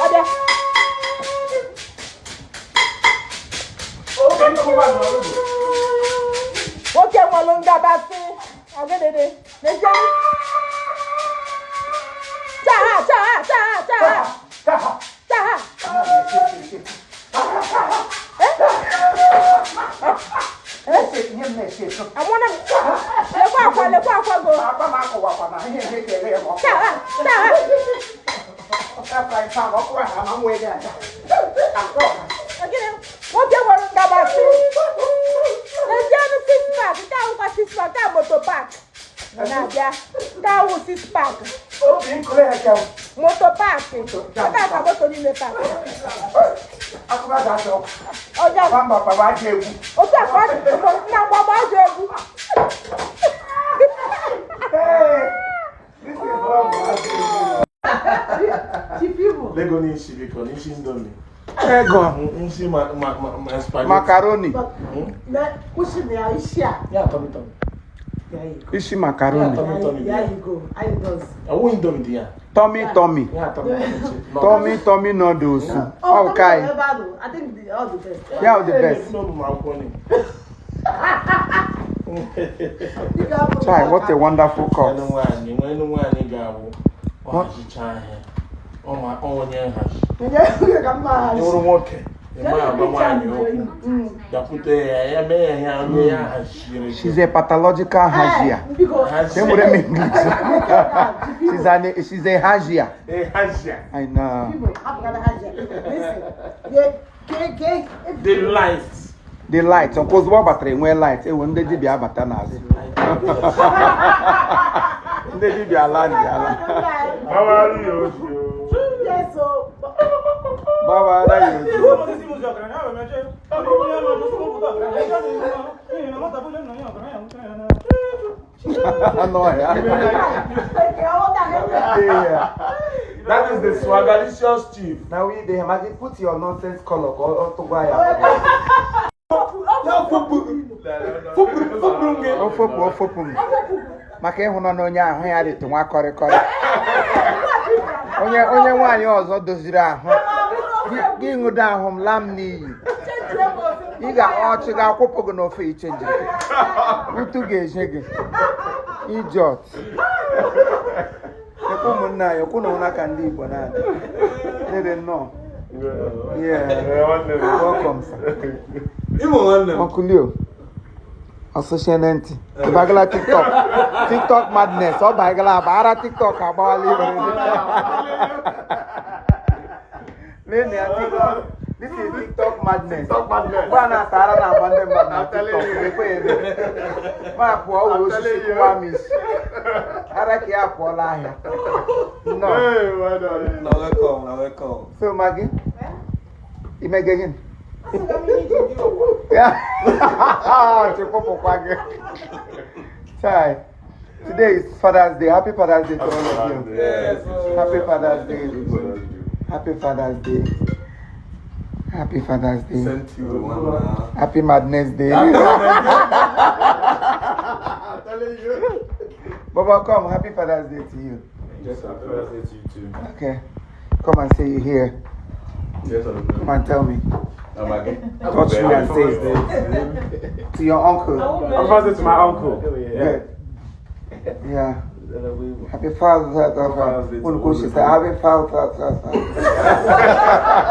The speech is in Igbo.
Ọbịa. Ọbịa. Nwoke nwere ngabasị. Ọgịdịdị. N'ezie. Chaa chaa chaa chaa. Chaa. Amụna m. Lekwa akwa, lekwa akwa go. Chaa chaa. Ọgịnị? Nwoke nwere ngabasị. N'ezienụ six pack, nke awụkwa six pack, nke a moto park. Na-abịa. Nke awụ six pack. Moto park. Ebe a ka moto niile park. Ọjà otu a ka ọ dị na mgbagba ajọ egwu. Lego n'isi biko, n'isi Indomie. Ego. Nsi ma ma ma ma spaghetti. Macaroni. Kwụsị na ya isi a. Ya tummy tummy. Isi macaroni. Tummy tummy dị Ya ya. you go. Anyị does. Ọwụ Indomie dị ya. Tummy tummy. Ya tummy tummy. Tummy tummy noodles. Oh, Okay. ebe ahụ. I think the, all the best. Yeah, the best. N'ọnụ m akwụkwọ ni. Chai, what a wonderful Nwanne cup. nwaanyị, nwanne nwaanyị ga-awụ ọ hazicha ihe. Ọ ma ọ onye nhazi. Ị hụrụ nwoke, ị ma agwa nwaanyị okwu. Bịakwute ya, ya mee ya ihe onye ya haziri. She's a pathological hajia. Biko. Hazi. Enwere m English. She's a hajia. Ee, hazia. I know. Hapụgara ha ji. Listen. Ye ke ke. The light. The light. Nke ozugbo ọ batara enwee light. Ewo ndị dibịa abata n'azụ. Ndị dibịa ala ndị ala. Gbawara ya oji o. Yes o. Gbawara ya oji. Anụ ọhịa. Yeah. That is the swagalicious chief. Now we dey imagine put your nonsense color ka ọ tụgwa ya. Ofopụ ofopụ m. Maka ịhụnanya onye ahụ ya dịtụ nwa kọrịkọrị. Onye onye nwaanyị ọzọ doziri ahụ. Gị ṅụdo ahụ m laa m n'iyi. Ị ga ọchị ga-akwụpụ gị n'ofe ichenjiri. Ụtụ ga-eje gị. Idiot. Ekwe ụmụnne anyị, okwu na ụra ka ndị Igbo na-adị. Dede nnọọ. Yeah. Welcome, sir. Imo nwanne m. Uncle Leo. Ọsụshe na ntị. Ị bagala TikTok. TikTok madness. Ọ bagala aba. Ara TikTok agbawala ibe. Lee ya TikTok. This is TikTok madness. TikTok madness. Mgbe a na-asa ara na-agba ndị mmadụ na I'm telling TikTok. you. Ekwe ebe. Ma pụọ were I'm osisi telling you. kụwa m isi. Ara ka ya apụọla ahịa. Nnọọ. Hey, well done. Na welcome, na welcome. So Maggie, imege gịnị? Yeah. Chịkwụpụkwa gị. Chai. Today is Father's Day. Happy Father's Day to all of you. Yes. Happy Father's Day. Happy Father's Day. Happy Father's Day. Sent you one now. Happy Madness Day. I'm telling you. Baba, come. Happy Father's Day to you. Yes, happy Father's Day to you too. Okay. Come and say you here. Yes, I'm Come and tell me. Touch Touch me and say to your uncle. Happy Father's Day to my uncle. Good. Yeah. Happy Father's Day. Father's Day to Happy Father's Day.